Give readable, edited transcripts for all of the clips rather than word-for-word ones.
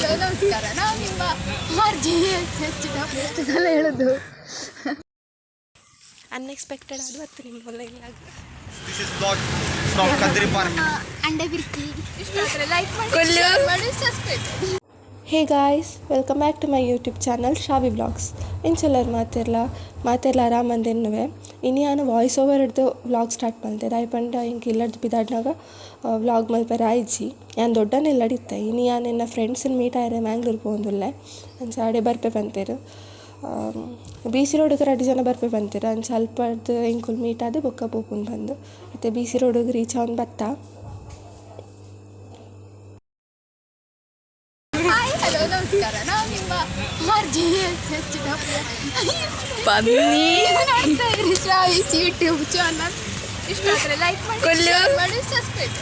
Hello ನಮಸ್ಕಾರ, ನಾವು ನಿಮ್ಮ ಆರ್ ಜೆ ಎಷ್ಟು ಸಲ ಹೇಳೋದು? ಅನ್ಎಕ್ಸ್ಪೆಕ್ಟೆಡ್ ಅದು ಬತ್ತು ನಿಮ್ಮ ಇಲ್ಲ. This is vlog from Kadri Park. ಅಂಡೆ ಬಿರ್ಕಿ ಇಷ್ಟ ಆದರೆ ಲೈಕ್ ಮಾಡಿ, ಕೊಲ್ಲು. share ಮಾಡಿ, subscribe. Hey guys, welcome back to my YouTube channel Shavi vlogs. ಇಂಚೆಲ್ಲರು ಮಾತೆರ್ಲ ಮಾತೆರ್ಲ ಆರಾಮಂದೆನ್ನುವೆ. ಇನಿ ಯಾನ್ ವಾಯ್ಸ್ ಓವರ್ ಹಿಡ್ದು ವ್ಲಾಗ್ ಸ್ಟಾರ್ಟ್ ಮಲ್ತೆ. ದಾಯೆ ಪಂಡ ಎಂಕ್ ಇಲ್ಲಡ್ದು ಪಿದಾಡ್ನಾಗ ವ್ಲಾಗ್ ಮಲ್ಪೆರೆ ಆಯ್ಜಿ. ಯಾನ್ ದೊಡ್ಡನೆಲ್ಲಡಿತ್ತೆ. ಇನಿ ಯಾನ್ ಎನ್ನ ಫ್ರೆಂಡ್ಸ್ನ ಮೀಟ್ ಆಯರೆ ಮ್ಯಾಂಗ್ಳೂರ್ ಪೋವೊಂದುಲ್ಲೆ. ಅಂಚ ಅಡೆ ಬರ್ಪೆ ಪಂತೆರ್. ಬಿ ಸಿ ರೋಡ್ಗ್ ರಡ್ಡ್ ಜನ ಬರ್ಪೆ ಪಂತೆರ್. ಅಂಚ ಅಲ್ಪರ್ದ್ ಎಂಕುಲು ಮೀಟ್ ಆದ್ ಬೊಕ್ಕ ಪೋಪುನು ಪಂದ್. ಇತ್ತೆ ಬಿ ಸಿ ರೋಡ್ಗ್ ರೀಚ್ ಆವೊಂದು ಬತ್ತ. ಹಾಯ್, ಹಲೋ, ನಮಸ್ಕಾರ, ನಾವು ನಿಮ್ಮ ಆರ್ ಜೆ ಬನ್ನಿ. ನೋಡ್ತಾ ಇರಿ ಶ್ರಾವಿಸ್ ಯೂಟ್ಯೂಬ್ ಚಾನಲ್. ಇಷ್ಟ ಆದರೆ ಲೈಕ್ ಮಾಡಿ, ಕೊಲ್ಲು. share ಮಾಡಿ, ಸಬ್ಸ್ಕ್ರೈಬ್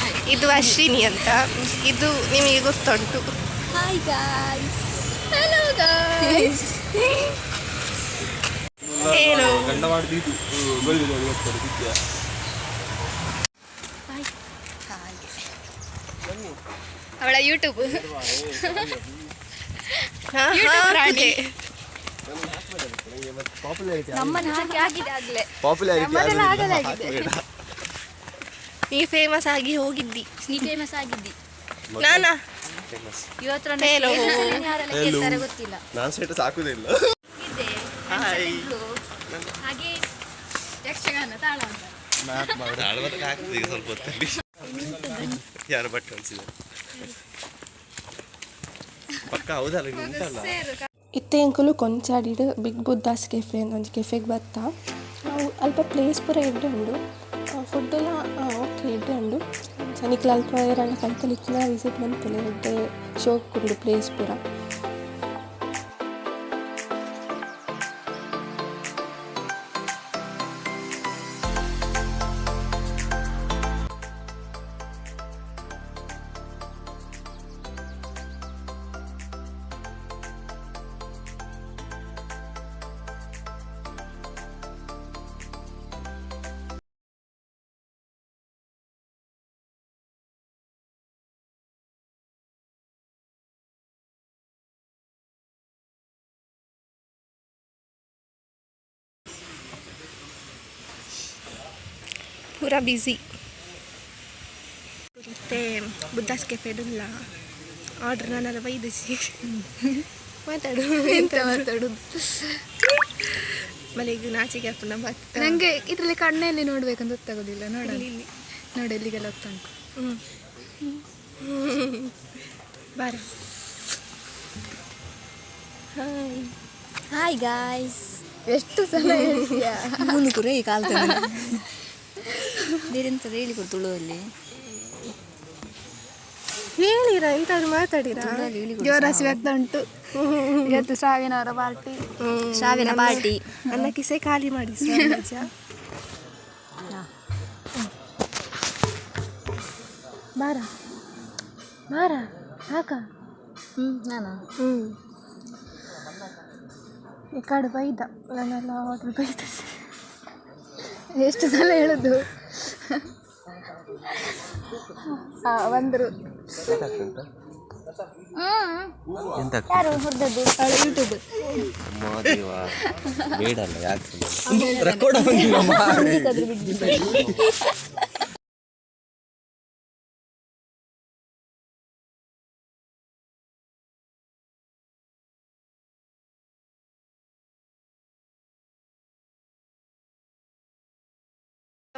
ಮಾಡಿ. ಇದು ಅಶ್ವಿನಿ ಅಂತ, ಇದು ನಿಮಗೆ ಗೊತ್ತುಂಟು. Hi guys, hello guys. ಏನು? ಗಂಡ ಮಾಡಿದ್ದು. ಅವಳ ಯೂಟ್ಯೂಬ್ ಹಾ, YouTube ರಾಣಿ. ಹಾಕುದೆ. ನಮ್ಮನ್ನ ಹಾಕಿ ಆಗಿದೆ ಆಗ್ಲೇ. ಪಾಪ್ಯುಲಾರಿಟಿ. ನಮ್ಮದೆಲ್ಲ ಆಗಲಾಗಿದೆ. ನೀ ಫೇಮಸ್ ಆಗಿ ಹೋಗಿದ್ದಿ. ನೀ ಫೇಮಸ್ ಆಗಿದ್ದಿ. ನಾನಾ? ಇವತ್ತು Hello. ಯಾರೆಲ್ಲ ಕೇಳ್ತಾರೆ ಗೊತ್ತಿಲ್ಲ. ನಾನು ಸ್ಟೇಟಸ್ ಹಾಕುದೇ ಇಲ್ಲ. ಇದೆ. ಹಾಗೆ ಯಕ್ಷಗಾನ ತಾಳ ಅಂತ. ಹಾಕ್ತದೆ ಈಗ ಸ್ವಲ್ಪ ಹೊತ್ತಲ್ಲಿ. ಯಾರು ಬಟ್ಟೆ ಹೊಲಿಸಿದ್ದಾರೆ ಪಕ್ಕ? ಹೌದಲ್ಲ, ಇದು ಉಂಟಲ್ಲ. ಇತ್ತೆ ಎಂಕುಲು ಕೊಂಚಾಡಿಡ್ ಬಿಗ್ ಬುದ್ದಾಸ್ ಕೆಫೆ ಅಂತ ಒಂಜಿ ಕೆಫೆಗೆ ಬತ್ತ. ಅವು ಅಲ್ಪ ಪ್ಲೇಸ್ ಪೂರ ಎಡ್ಡೆ ಉಂಡು. ಫುಡ್ಡೆಲ್ಲ ಓಕೆ, ಎಡ್ಡೆ ಉಂಡು. ನಿಕ್ಲ್ ಅಲ್ಪ ಏರಾಂಡ ಕೈತಲ್ ಇತ್ತಿನ ವಿಸಿಟ್ ಮನ್ಪುಲೆ. ಎಡ್ಡೆ ಶೋಕ್ ಉಂಡು ಪ್ಲೇಸ್ ಪೂರ. ಪೂರ ಬ್ಯುಸಿ. ಮತ್ತು ಬುದ್ದಾಸ್ ಕೆಫೆಡುಲ್ಲ ಆರ್ಡ್ರ್ ನಾನೆಲ್ಲ ಬೈದಿಸಿ. ಮಾತಾಡು. ಎಂತ ಮಾತಾಡುದು? ಮನೆಗೆ ನಾಚಿಕೆ ಆಪುನ ಬತ್ತ. ನಂಗೆ ಇದ್ರಲ್ಲಿ ಕಣ್ಣಲ್ಲಿ ನೋಡ್ಬೇಕಂತ ಗೊತ್ತಾಗೋದಿಲ್ಲ ನೋಡ. ಇಲ್ಲಿ, ಇಲ್ಲಿ. ನೋಡಿ, ಎಲ್ಲಿಗೆಲ್ಲ ಹೋಗ್ತಾ ಉಂಟು. ಹ್ಞೂ, ಬಾರ. ಹಾಯ್. ಹಾಯ್ ಗಾಯ್ಸ್, ಎಷ್ಟು ಸಲ ಹೇಳ್ತೀಯಾ? ಮೂನು ಕುರೆ ಈ ಕಾಲ್ತದೆ. ಬೇರೆ ಎಂತದ ಹೇಳಿಕೊಡು ತುಳುವಲ್ಲಿ. ಹೇಳಿರಾ? ಎಂತಾದ್ರು ಮಾತಾಡಿರಾ? ತುಳುವಲ್ಲಿ ಹೇಳಿಕೊಡು. ಜೋರ ಹಸಿವೆ ಆಗ್ತಾ ಉಂಟು. ಇವತ್ತು ಸಾವಿನವರ ಪಾರ್ಟಿ. ಸಾವಿನ ಪಾರ್ಟಿ. ನನ್ನ ಕಿಸೆ ಖಾಲಿ ಮಾಡಿ ನಿಜ. ಬಾರ ಬಾರ, ಸಾಕ. ಹ್ಮ್, ನಾನಾ? ಹ್ಞೂ, ಈ ಕಡೆ ಬೈದ, ನನ್ನೆಲ್ಲ ಆರ್ಡ್ರ್ ಬೈದ. ಎಷ್ಟು ಸಲ ಹೇಳುದು? ಹಾ, ಬಂದ್ರು. ಎಂತ? ಯಾರು ಹೊರದದ್ದು? ಅವಳ ಯೂಟ್ಯೂಬ್. ಬೇಡ ಅಲ್ಲ, ಯಾಕೆ ರೆಕಾರ್ಡ್?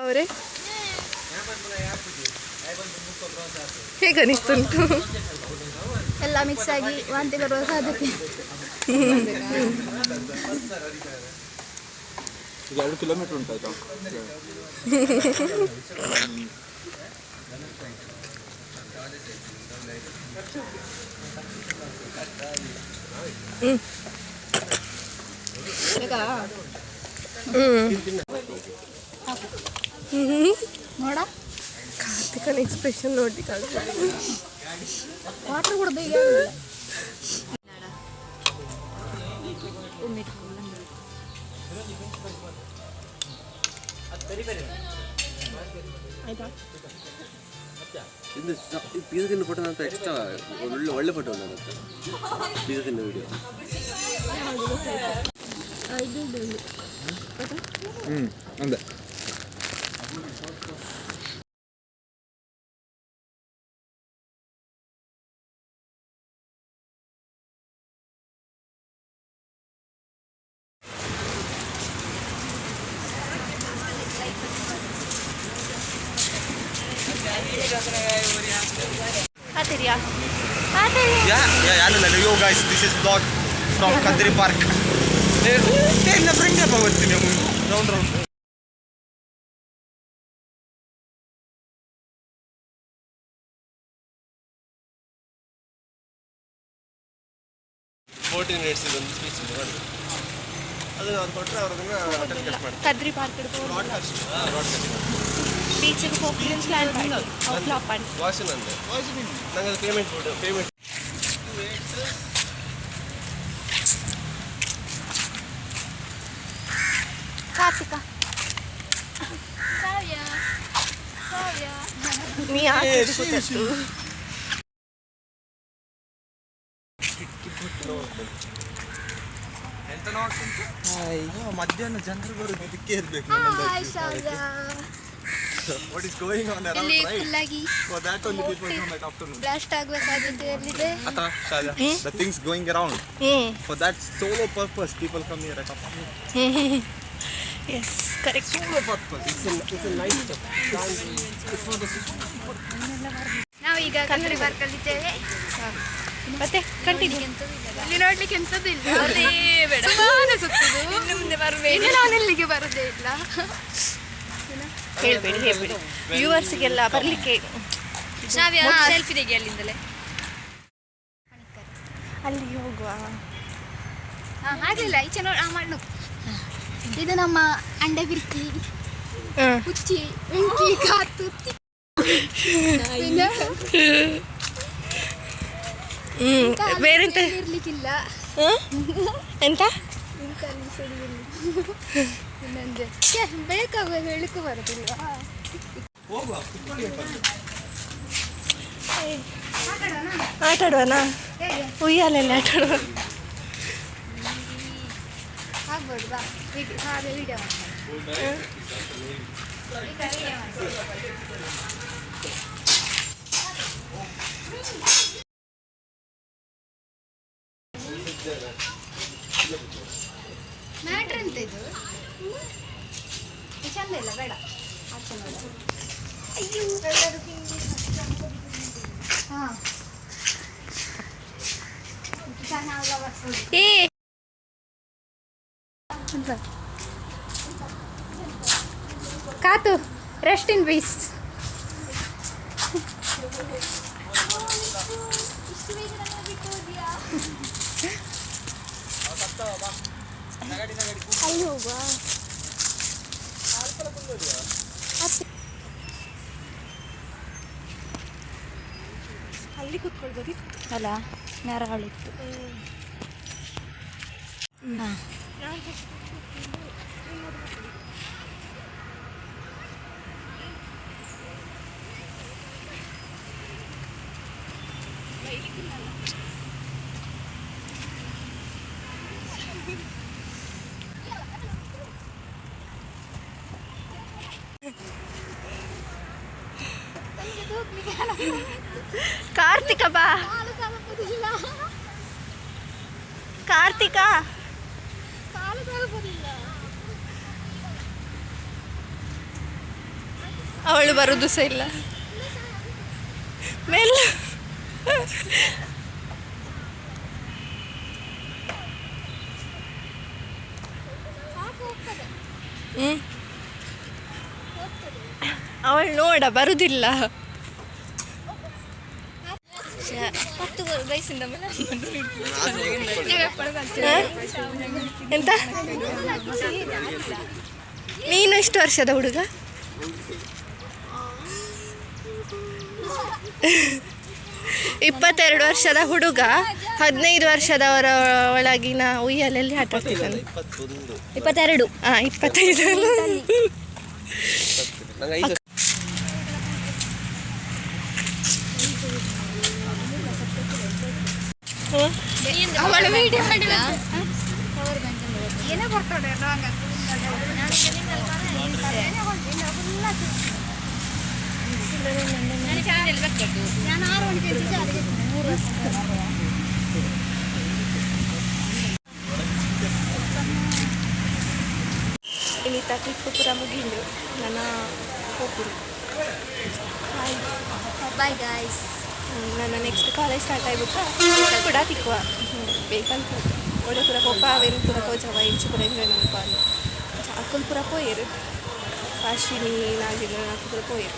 ಅವರೇ, ಹೇಗೆ ಅನಿಸ್ತುಂಟು? ಎಲ್ಲ ಮಿಕ್ಸ್ ಆಗಿ ವಾಂತಿ ಬರುವ ಸಾಧ್ಯತೆ. 2 ಕಿಲೋಮೀಟರ್ ಉಂಟಾಯ್ತಾ? ನೋಡ. ಕಾರ್ತಿಕನ ಎಕ್ಸ್ಪ್ರೆಷನ್ ನೋಡ್ಲಿಕ್ಕಾಗ್ತದೆ. ವಾಟರ್ ಕೂಡ ಬೇಗ. ಆಯ್ತಾ? ಇದು ಪಿಜ್ಜಾ ತಿನ್ನೋ ಫೋಟೋ ಅಂತ ಎಕ್ಸ್ಟ್ರಾ ಒಳ್ಳೆ ಒಳ್ಳೆ ಫೋಟೋ ನನ್ನ ಹತ್ರ ಪಿಜ್ಜಾ ತಿನ್ನೋ ವಿಡಿಯೋ. ಹ್ಞೂ ಅಂದೆ. ಹಾತಿರಿಯಾ? Yeah, yeah, yeah, yo guys, this is vlog from Kadri Park. ನನ್ನ ಫ್ರೆಂಡ್ ಬರ್ತೀನಿ ರೌಂಡ್ ರೌಂಡ್. 14 ಮಿನಿಟ್ಸ್ ಇದೊಂದು ಸ್ಪೀಚ್ ಇದೆ ನೋಡಿ. ಅದನ್ನು ಅವ್ರು ಕೊಟ್ಟರೆ ಅವ್ರು ಅದನ್ನು ಟೆಲಿಕಾಸ್ಟ್ ಮಾಡ್ತಾರೆ. ಕದ್ರಿ ಪಾರ್ಕ್. Broadcast, broadcast. ಬೀಚಿಗೆ ಹೋಗ್ತೀನಿ ಪ್ಲಾನ್ ಮಾಡಿ, ಅವು ಫ್ಲಾಪ್ ಮಾಡಿ. ವಾಯ್ಸ್ ನಂದೆ, ನಂಗೆ ಅದು ಪೇಮೆಂಟ್ ಕೊಡು, ಪೇಮೆಂಟ್. ಕಾರ್ತಿಕ, ಕಾವ್ಯ, ಕಾವ್ಯ. ನೀ ಯಾಕೆ? ಎಂತ ನೋಡ್ತೀನಿ, ಮಧ್ಯಾಹ್ನ ಜನರು ಬರೋದು ಇದಕ್ಕೆ ಇರಬೇಕು. Hi Sharada. What is going on around? ಇಲ್ಲಿ right? ಫುಲ್ಲಾಗಿ For that only people come at afternoon. Blast ಆಗುವ ಸಾಧ್ಯತೆಯಲ್ಲಿದೆ. Ata, Shaja, the things going around. For that solo purpose, people come here at afternoon. Yes, correct. Solo purpose. It's a nice step. It's for the ನಾವೀಗ ಕನ್ನಡಿ park ಅಲ್ಲಿ ಇದ್ದೇವೆ. ಮತ್ತೆ continue. ಇಲ್ಲಿ ನೋಡ್ಲಿಕ್ಕೆ ಎಂತದ್ದು ಇಲ್ಲ, ಅದೇ ಬೇಡ. ಸುಮಾರು ಸುತ್ತುದು. ಇನ್ನು ಮುಂದೆ ಬರಬೇಡಿ, ಇನ್ನು ನಾನು ಇಲ್ಲಿಗೆ ಬರೋದೇ ಇಲ್ಲ. ಹೇಳ್ಬೇಡಿ, ಹೇಳ್ಬೇಡಿ. ವ್ಯೂವರ್ಸಿಗೆಲ್ಲ ಬರಲಿಕ್ಕೆ. ನಾವು ಸೆಲ್ಫಿ ತೆಗಿ ಅಲ್ಲಿಂದಲೇ. ಅಲ್ಲಿ ಹೋಗುವ. ಹಾ, ಆಗ್ಲಿಲ್ಲ. ಈಚೆ ನೋಡಿ, ಮಾಡು. ಇದು ನಮ್ಮ ಅಂಡ ಬಿರ್ಕಿ, ಹುಚ್ಚಿ ಬೆಂಕಿ ಕಾತು ತಿ- ಹ್ಮ್ ಬೇರೆಂತ? ಇರ್ಲಿಕ್ಕಿಲ್ಲ. ಹ್ಮ್? ಎಂತ? ಇಂಥ ಅಲ್ಲಿ ಸರಿ ಇರ್ಲಿಕ್ಕೆ. ಇನ್ನೊಂದು ಛೆ, ಬೇಕಾಗುವ ಹೇಳಿಕ್ಕೂ ಬರುದಿಲ್ವಾ? ಆಟ ಆಡುವನಾ? ಹೇಗೆ? ಉಯ್ಯಾಲೆಲ್ಲ ಆಟ ಆಡುವ. ಆಗ್ಬೋದು, ಬಾ. ವಿಡಿಯೋ, ಹಾಗೆ ವಿಡಿಯೋ ಮಾಡ್ತಾರೆ. ಈಗ ವಿಡಿಯೋ ಮಾಡ್ತಾರೆ. ಮ್ಯಾಟ್ರ್ ಎಂತ ಇದು? ಇದು ಚಂದ ಇಲ್ಲ, ಬೇಡ. ಆಚೆ ನೋಡು. ಅಯ್ಯೋ, ಹಾ. ಏ. ಕಾತು, ರೆಸ್ಟ್ ಇನ್ ಪೀಸ್. ಅಲ್ಲಿ ಹೋಗುವ. ಅಲ್ಲಿ ಕೂತ್ಕೊಳ್ಬೋದು. ಅಲ್ಲ, ನೆರಳಿತ್ತು. ಹಾಂ. ಕಾರ್ತಿಕ, ಬಾ. ಕಾಲು ತಲುಪುದಿಲ್ಲ. ಕಾರ್ತಿಕ. ಕಾಲು ತಲುಪುದಿಲ್ಲ. ಅವಳು ಬರುದು ಸಹ ಇಲ್ಲ ಮೇಲ್. ಸಾಕು, ಹೋಗ್ತದೆ. ಹ್ಮ್ ಅವಳು ನೋಡ ಬರುದಿಲ್ಲ. 10 ವಯಸ್ಸಿಂದ ಮೇಲೆ. ಹ? ಎಂತ? ನೀನು ಎಷ್ಟು ವರ್ಷದ ಹುಡುಗ? 22 ವರ್ಷದ ಹುಡುಗ 15 ವರ್ಷದವರ ಒಳಗಿನ ಉಯ್ಯಾಲೆಯಲ್ಲಿ ಆಟ ಆಡ್ತಿದ್ದಾನೆ. 21. 22. ಹಾ, 25. ನಂಗೆ 5. ಅವಳು ವಿಡಿಯೋ ಮಾಡಿ. ಇನ್ನಿತ ಟ್ರಿಪ್ ಪೂರ ಮುಗಿಂಡು, ನನ್ನ ಹೋಗ್ಬಿಡು. ಬಾಯ್. Bye guys. ನನ್ನ ನೆಕ್ಸ್ಟ್ ಕಾಲೇಜ್ ಸ್ಟಾರ್ಟ್ ಆಗ್ಬಿಟ್ಟ ಕೂಡ ತಿಕ್ಕುವ ಬೇಕಂತ ಒಳ್ಳೆ ಪೂರ ಪೊಪ್ಪ ಅವೇನು ಪೂರ ತೋಜವ ಇಂಚು ಪೂರ ಎಂಜಾಯ್ ಮನ್ಪ ಅಕುಲ್ ಪೂರ ಪೋಯರು. ಅಶ್ವಿನಿ, ನಾಗೇಂದ್ರ ನಾಲ್ಕು ಪೂರ ಪೋಯರು.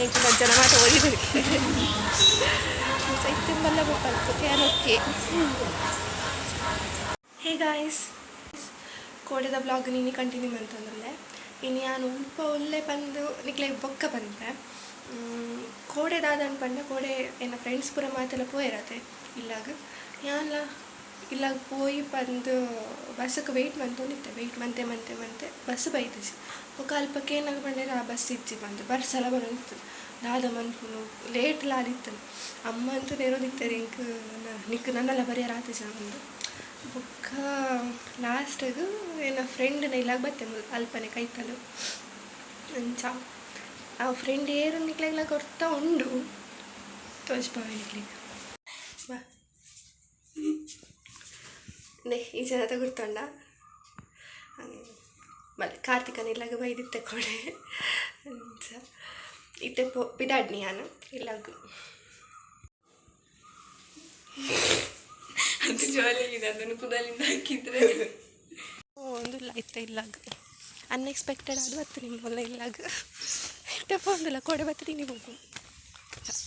ಎಂಕು ಮಜ್ಜನ ಮಾತ ಓದಿದ್ರು ಇತ್ತೆಂಬಲ್ಲ ಪೊಪ್ಪ ಯಾರು. ಓಕೆ, ಹೇ ಗಾಯ್ಸ್, ಕೋಡೆದ ಬ್ಲಾಗ್ ನೀನು ಕಂಟಿನ್ಯೂ ಅಂತಂದ್ರೆ ಇನ್ನು ಯಾನು ಉಲ್ಪ ಒಲ್ಲೆ ಬಂದು ನಿಕ್ಲೆ ಬೊಕ್ಕ ಬಂದೆ. ಕೋಡೆ ದಾದ ಪಂಡ ಕೋಡೆ ಎನ್ನ ಫ್ರೆಂಡ್ಸ್ ಪೂರ ಮಾತೆಲ್ಲ ಪೋಯಿರತೆ ಇಲ್ಲಾಗ. ಯಾನ್ಲ ಇಲ್ಲಾಗ ಪೋಯಿ ಬಂದು ಬಸ್ಸಕ್ಕೆ ವೆಯ್ಟ್ ಮಂತೊಂದಿತ್ತೆ. ವೆಯ್ಟ್ ಮಂತೆ ಮಂತೆ ಮಂತೆ ಬಸ್ ಬೈದಿಜಿ. ಬೊಕ್ಕ ಅಲ್ಪ ಕೇನಾಗ ಪಂಡೇರ ಆ ಬಸ್ ಇಜ್ಜಿ ಬಂದು ಬರ್ಸಲ ಬರೋದಿತ್ತು. ದಾದ ಮನ್ಪುನು, ಲೇಟ್ ಆದಿತ್ತು. ಅಮ್ಮ ಅಂತೂ ನೆರೋದಿತ್ತಾರೆ, ಇಂಕ್ ನಿಕ್ ನನ್ನೆಲ್ಲ ಬರೆಯರ ಆತಿಜ ಬಂದು. ಬೊಕ್ಕ ಲಾಸ್ಟಿಗೆ ಎನ್ನ ಫ್ರೆಂಡ್ನ ಇಲ್ಲಾಗ ಬತ್ತೆ ಮುಲ್ ಅಲ್ಪನೆ ಕೈತಲು. ಅಂಚ ಆ ಫ್ರೆಂಡ್ ಏರು ನಿಕ್ಲೆಗ್ಲ ಗೊತ್ತಾ ಉಂಡು, ತೋಜ್ಪಾವೆ ನಿಕ್ಲೆಗ್. ಬಾ ನೇ, ಈ ಜನತ ಗುರ್ತುಂಡ? ಬಲೆ ಕಾರ್ತಿಕನ ಇಲ್ಲಾಗ ಬೈದಿತ್ತೆ ಕೊಡೆ. ಅಂಚ ಇತ್ತೆ ಪೋ ಪಿದಾಡ್ನಿ ಯಾನು ಇಲ್ಲಾಗ. ಅದು ಜಾಲಿ ಇದೆ, ಅದನ್ನು ಕುದಲಿಂದ ಹಾಕಿದ್ರೆ. ಒಂದು ಇಲ್ಲ ಇತ್ತೆ ಇಲ್ಲಾಗ ಅನ್ಎಕ್ಸ್ಪೆಕ್ಟೆಡ್ ಅದು ಬತ್ತು ನಿಮ್ಮಲ್ಲ ಇಲ್ಲಾಗ. ಇತ್ತೆ ಪೋಂದಿಲ್ಲ, ಕೊಡೆ ಬತ್ತಿ ನೀವು.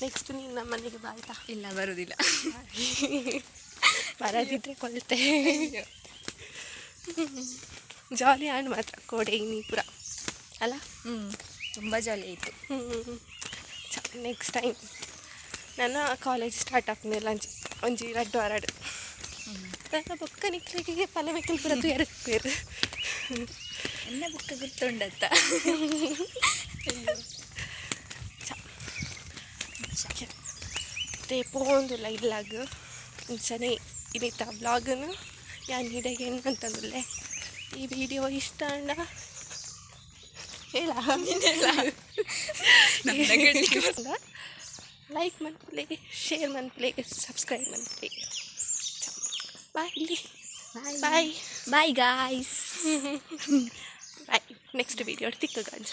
ನೆಕ್ಸ್ಟ್ ನೀನು ನಮ್ಮ ಮನೆಗೆ ಬಾ, ಆಯ್ತಾ? ಇಲ್ಲ, ಬರುದಿಲ್ಲ. ಬರದಿದ್ರೆ ಕೊಲ್ತೆ. ಜಾಲಿ ಆ್ಯಂಡ್ ಮಾತ್ರ ಕೋಡೆ ಇನ್ನಿ ಪುರ ಅಲ್ಲ? ಹ್ಞೂ, ತುಂಬ ಜಾಲಿ ಆಯಿತು. ನೆಕ್ಸ್ಟ್ ಟೈಮ್ ನನ್ನ ಕಾಲೇಜ್ ಸ್ಟಾರ್ಟ್ ಆಗ್ತದೆ ಒಂಜಿ ಒಂಜಿ ರಡ್ಡು ವಾರಡ್. ನನ್ನ ಬೊಕ್ಕ ನಿಕ್ಲೆಗೆ ಪಲ ಮೆಕ್ಕಲ್ ಪುರ ತೂಯರ್ ಪೇರು. ಎನ್ನ ಬುಕ್ಕ ಗುರ್ತುಂಡತ್ತ. ಮತ್ತೆ ಪೋಂದುಲ್ಲ ಇಲ್ಲಾಗ. ಅಂಚನೆ ಇನ್ನಿತ್ತ ಬ್ಲಾಗನು ಯಾನ್ ಹಿಡಗೆ ಅಂತಂದುಲ್ಲೆ. ಈ ವಿಡಿಯೋ ಇಷ್ಟ ಅಣ್ಣ ಹೇಳ, ಲೈಕ್ ಮನ್ಪುಲೆ, ಶೇರ್ ಮನ್ಪುಲೆ, ಸಬ್ಸ್ಕ್ರೈಬ್ ಮನ್ಪುಲೆ. Bye bye. Bye guys. Bye. Next video ತಿಕ್ಕ ಗಾಂಜ.